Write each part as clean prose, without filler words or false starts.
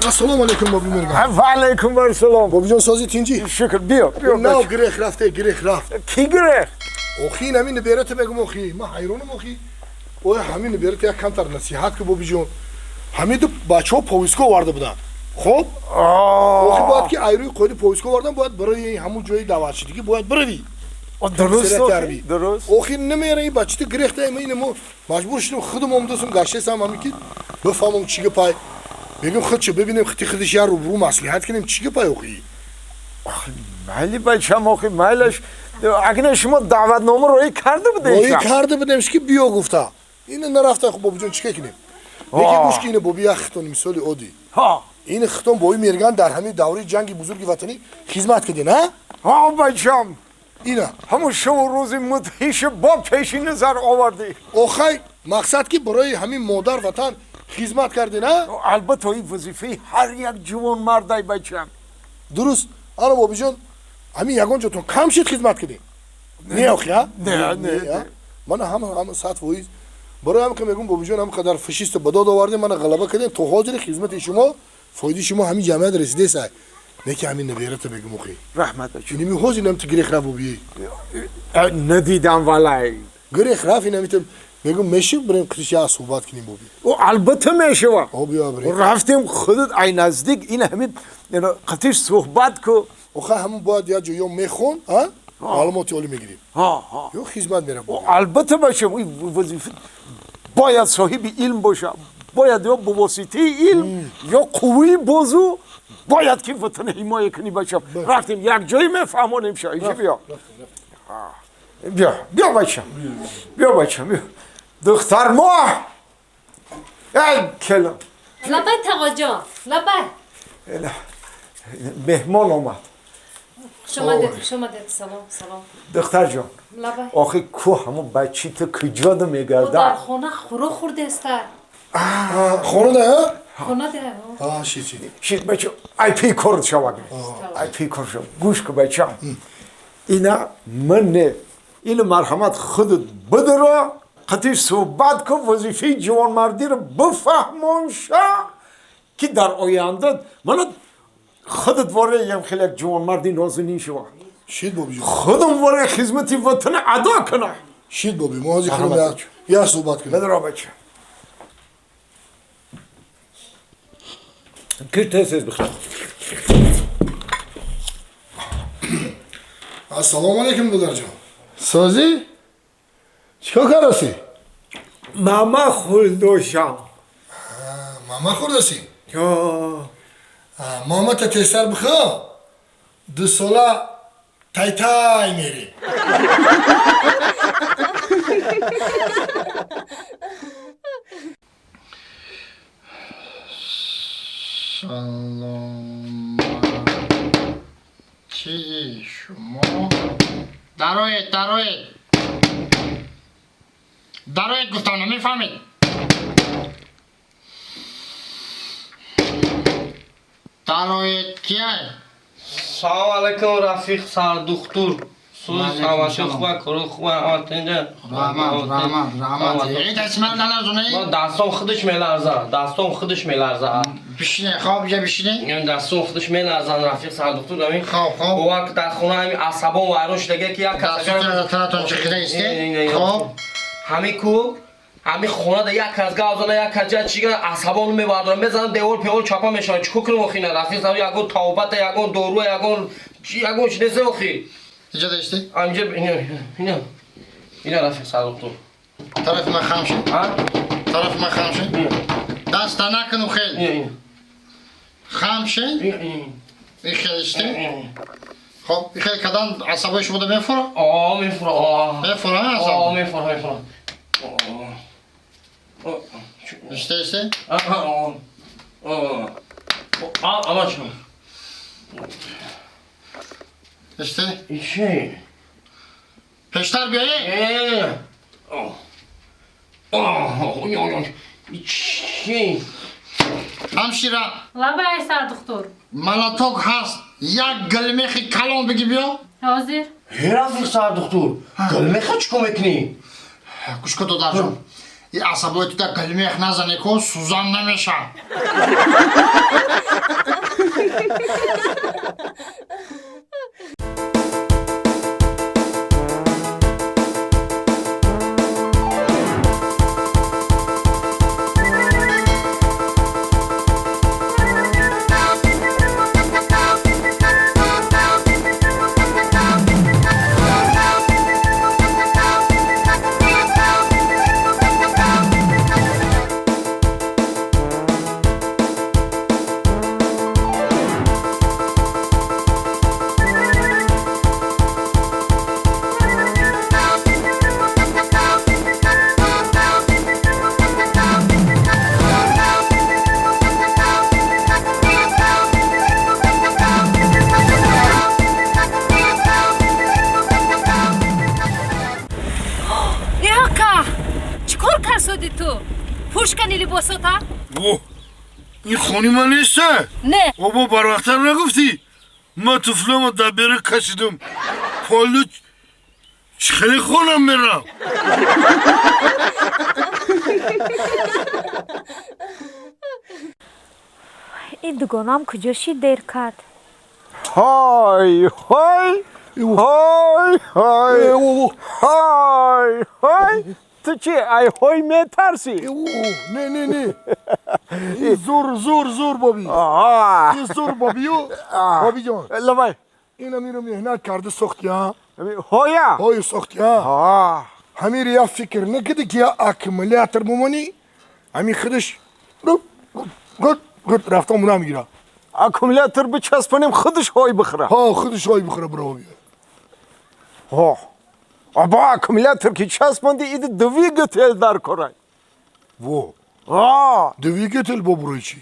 Ассалому алайкум, Боби Мерган. Ва алайкум ассалом. Бобиҷон, сози тинҷӣ? Шукр, биё, биё. Нав гирех рафте, гирех рафт. Ки гирех? Охи, ин ҳамин наберата мегум, охи. Ман ҳайронам, охи. Оя ҳамин наберата як камтар насиҳат ку, бобиҷон. Ҳамин ду бачаҳо повестка оварда буданд. Хоб? Охи, бояд ки айрӯи қоиди повестка овардан, бояд барои ҳамун ҷои даъватшидагӣ бояд биравӣ. Дуруст, дуруст. Охи, намера ин бача гирехта, ин мо маҷбур шудем, худам омадасум, гаштесам, ҳамин ки бифаҳмам чӣ гапай. Мегум, худ бибинем, хити худиш я рӯбрӯ маслиҳат кунем, чӣ гапай, охи. Майли, бачам, охи, майлаш. Агар шумо даъватнома роӣ карда будем? Роӣ карда будем, ки биё гуфта. Ина нарафта, хуб, бобиҷон, чӣ кунем? Лекин гӯш ки, ина боби, як хитон мисоли оддӣ. Ин хитон боби Мерган дар ҳамин давраи ҷанги бузурги ватанӣ хизмат кардин, а? Ҳа, бачам. Ина. Ҳамун шабу рӯзи мудҳиша бо пеши назар овардӣ. Охай, мақсад ки барои ҳамин модар ватан хизмат кардин, а? Албатта, ин вазифаи ҳар як ҷавонмардай, бачам. Дуруст. Ана, бобиҷон, ҳамин ягон ҷотон кам шид хизмат кардем? Не, охи, а? Не, не. Мана ҳама 100%. Барои ҳам ки мегум, бобиҷон, ҳам қадар фашиста ба дод овардем, мана ғалаба кардем, то ҳозири хизмати шумо, фоидаи шумо ҳамин ҷамъият расидесай. Не ки ҳамин наберата мегум, охи. Раҳмат, бачам. Иними ҳозир нам ту гирех рафт, бобии. Надидам, валай. Гирех рафт, инамитам мегум, мешив бирем қитиш я суҳбат кунем, боби. Албатта мешава. Биё бирем. Рафтем, худат ай наздик ин ҳамин қитиш суҳбат ку. Охай, ҳамун бояд як ҷо ё мехон, а? Маълумоти олӣ мегирем. Ё хизмат мерам. Албатта, бачам, вазифа бояд соҳиби илм боша. Бояд ё ба воситаи илм, ё қувваи бозу бояд ки ватана ҳимоя кунӣ, бачам. Рафтем, як ҷое мефаҳмонем ша. Инҷа биё. Биё, биё, бачам. Биё, бачам, биё. Духтар моҳ! Эй, келам. Лабай, тағоҷон, лабай. Меҳмон омад. Хуш омадед, хуш омадед. Салом, салом. Духтарҷон. Лабай. Охи, ку ҳамун бачи ту куҷода мегарда? Дар хона хӯрок хӯрдеста. Хона да, Хона да. А, шид, шид. Шид, бача, ай пи кор шавад. Ай пи кор шав. Гӯш ку, бачам. Ина ман не. Ина марҳамат худат бидро, қатиш суҳбат ку, вазифаи ҷавонмардиро бифаҳмон ша, ки дар оянда мана худат вора ям хеле як ҷавонмарди нозанин шава. Шид, бобиҷон. Худам вора хизмати ватана адо кунам. Шид, боби, мо ҳозир худам я суҳбат кунем. Бидро, бача. Ки тез бихӯр. Ассалому алайкум, додарҷон. Созӣ? Чикор кардасӣ? Мама хӯрдошам. Мама хӯрдасӣ? Мамата тезтар бихӯр. 2 сола тай-тай мерӣ. Саломатии шумо. Дароед, дароед, дароед, гуфтам, намефаҳмед? Дароед, кияй? Салом алайкум, рафиқ сардухтур. Сузи, саломатӣ хуба, кору хуба, ҳаматинҷа. Раҳмат, раҳмат, раҳмат. Эй, дасти ман наларзонӣ. Дастом худаш меларза, дастом худаш меларза. Бишине, хоб, ҷа бишине. Дастом худаш меларзан, рафиқ сардухтур. Ҳамин хоб, хоб. Бовар ки, дар хона ҳамин асабон вайрон шудага, ки як кас дастатон чиқида исте. Хоб. Ҳамин ку ҳамин хонада як кас гав зана, як кас ҷа чига, асабон мебардорам, мезанам, девор певор чапа мешавам. Чӣ кунам, охи, на, рафиқ сар, ягон тавбата, ягон дору, ягон чи нест, охи. Иҷа дашти? Инҷа, ина, ина, ина, рафиқ сардухтур. Тарафи ман хам шед. Тарафи ман хам шед. Даста накуну хел. Хам шед. И хел исте. Хоб, и хел кадан асабои шумо да мефура? О, мефура, о. Мефура, асаб? О, мефура, мефура. Исте, исте? О, о. Ама чӣ? Исте? Чӣ? Пештар биёе? Чӣ? Ҳамшира. Лабай, сардухтур. Малаток ҳаст, як гилмехи калон биги биё. Ҳозир. Рафиқ сардухтур, гилмеха чӣ кор мекунӣ? Гӯш кун, додарҷон. И асабои тута гилмех назане ко сӯзан намеша. ин хони ман неста? Не. Бобо барвақттар нагуфтӣ? Ман туфлама дар бера кашидам. Полу чӣ хеле хонам мерам? Ин дугонам куҷо шид дер кард? Ҳой ҳой ҳой ҳой ҳой ҳой. Ту чӣ ай ҳой метарсӣ? Не не не. Зур зур зур боби. Ин зур бобиё. Бобиҷон. Лабай. Ин амиро меҳнат карда сохтия. Ҳоя? Ҳою сохтия. Ҳамиро я фикр накарди ки я аккумулятор бумонӣ. Ҳамин худаш гуд гуд рафтан муна мегирад. Аккумулятор бичаспонем худаш ҳой бихӯра. Ҳо худаш ҳой бихӯра бро боби. Ҳо. Аба аккумулятор ки часпонди иди двигатель дар корай. Во. А! Двигатель бо барои чӣ?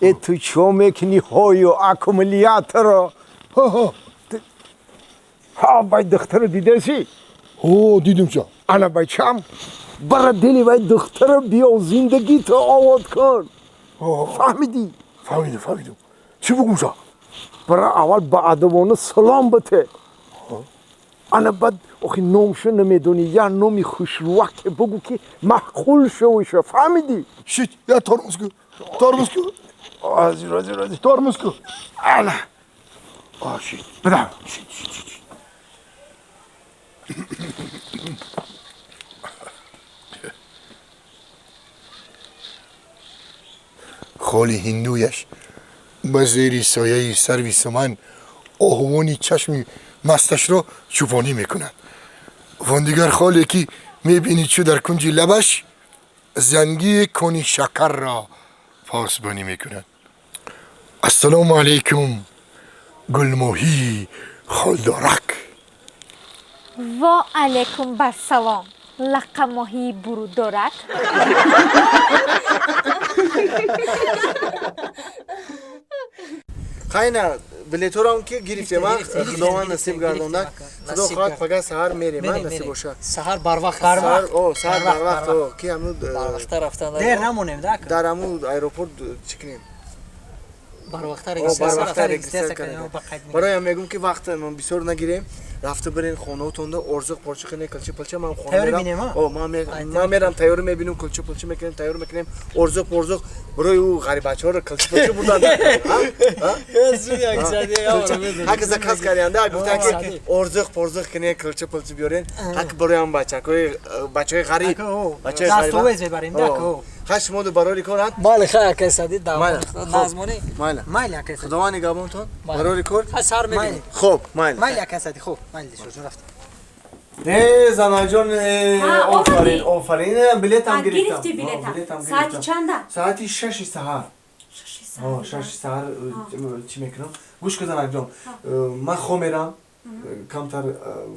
Э ту чо мекунӣ ҳою аккумуляторо? Ҳа-ҳа. Ҳа бай духтаро дидасӣ? Ҳо дидим ча. Ана бачам бара дили вай духтаро биё зиндагито овод кун. Фаҳмидӣ? Фаҳмидам, фаҳмидам. Чӣ бугум ша? Бара аввал ба адабона салом бите. Ана баъд охи номшо намедонӣ, я номи хушрӯваке бугӯ ки маъқул шавиша. Фаҳмидӣ? Шит, я тормоз ку. Тормоз ку. Ҳозир, ҳозир, ҳозир. Тормоз ку. Ана. А, шит. Бирав. Шит, шит, шит. Холи ҳиндуяш ба зери сояи сарви суман оҳувони чашми масташро чӯпонӣ мекунад. Вон дигар холе ки мебинӣ чӯ дар кунҷи лабаш зангии кони шакарро посбонӣ мекунад. Ассалому алайкум гулмоҳии холдорак. Во алайкум барсалом лаққамоҳии бурудорак. Хайна билеторам ки гирифтем, худованд насиб гардонад. Худо хоҳад фақат саҳар мерем, насиб бошад. Саҳар барвақт. Саҳар барвақт, ки ҳамун барвақта рафтан. Дер намонем, да? Дар ҳамун аэропорт чӣ кунем? Барвақта регистрация кунем. Бароям мегӯм ки вақт бисёр нагирем, рафта бирен хонаотонда орзуқ порча кунем, килча пилча. Ман хона мерам. Ман мерам тайёр мебинем, килча пилча мекунем, тайёр мекунем, орзуқ порзуқ барои ӯ ғарибачаҳоро килча пилча бурдан. Ҳак заказ карданда гуфтан ки орзуқ порзуқ кунем, килча пилча биёрен. Ҳак барои ҳам бачакои бачаҳои ғариб, бачаҳои ғариб дастовез мебарем, да? Хай шумо ду барори кор ҳад? Майли, хай акай Садид, назмонӣ. Майли. Майли акай Садид. Худованд нигаҳбонтон. Барори кор. Хай сар мебинем. Хуб, майли. Майли акай Садид, хуб, майли шуҷон рафтем. Э, занаҷон, офарин, офарин, билетам гирифтам. Гирифтӣ билета? Саати чанда? Саати 6 саҳар. 6 саҳар чӣ мекунам? Гӯш кун занаҷон, ман хоб мерам, камтар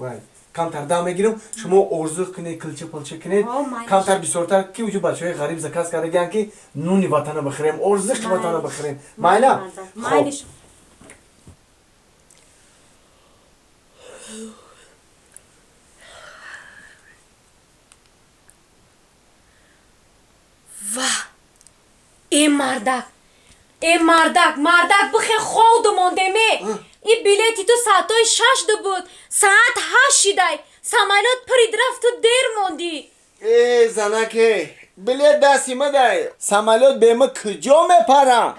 вай камтар дам мегирам, шумо орзу кунед, килча пилча кунед, камтар бисёртар ки уҷу бачаҳои ғариб заказ кардагианд ки нуни ватана бихӯрем, орзуқи ватана бихӯрем. Майла? Майли. Ва! Э мардак! Э мардак, мардак бихе ховду мондеме! И билети ту саатҳои 6 буд, саат 8 шидай. Самолёт пирид рафту дер мондӣ. Э занаке, билет дасти ма дай. Самолёт бе ма куҷо мепарам?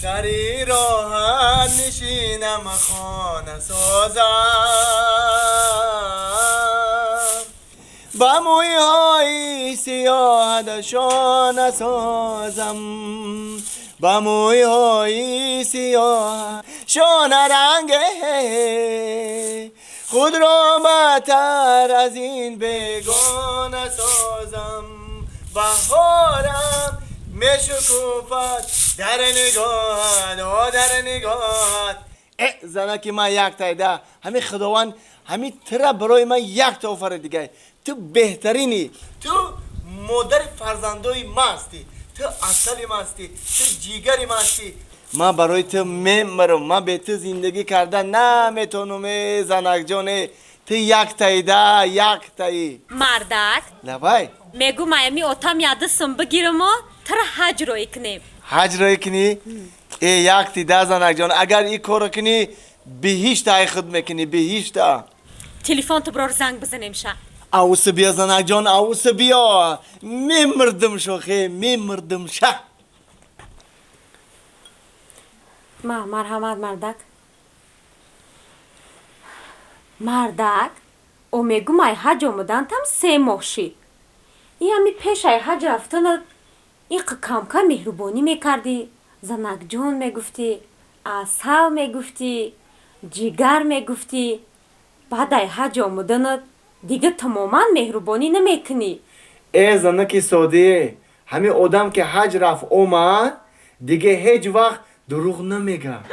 Сари роҳат нишинам, хона созам, ба мӯйҳои сиёҳат шона созам, ба мӯйҳои сиёҳ шона ранге худро бадтар аз ин бегона созам. Баҳорам мешукуфад дар нигоҳат, о дар нигоҳат. Э занаки ман яктайда, ҳамин Худованд ҳамин тира барои ман якта офарид дигай. Ту беҳтаринӣ, ту модари фарзандои ман ҳастӣ, ту асали ман ҳастӣ, ту ҷигари ман ҳастӣ. Ман барои ту мемирам, ман бе ту зиндагӣ карда наметавонам. Э занакҷоне, ту яктаида, яктаи. Мардак. Лабай. Мегум аями отам ядисм бигирамо, тура ҳаҷ рӯй кунем. Ҳаҷ рӯй кунӣ? Э яктида занакҷон, агар ин корро кунӣ биҳишта ай худ мекунӣ, биҳишта. Телефон ту бирор занг бизанем ша. Ауса биё занакҷон, ауса биё. Мемирдим шохе, мемирдим ша. Ма марҳамат мардак. Мардак, о мегум ай ҳаҷ омадантам 3 моҳ шид. И ҳами пеш ай ҳаҷ рафтанат иқ камкам меҳрубонӣ мекардӣ, занакҷон мегуфтӣ, асал мегуфтӣ, ҷигар мегуфтӣ. Баъд ай ҳаҷ омаданат дига тамоман меҳрубонӣ намекунӣ. Э занаки содие, ҳамин одам ки ҳаҷ рафт омад, дига ҳеҷ вақт дурӯғ намегӯяд.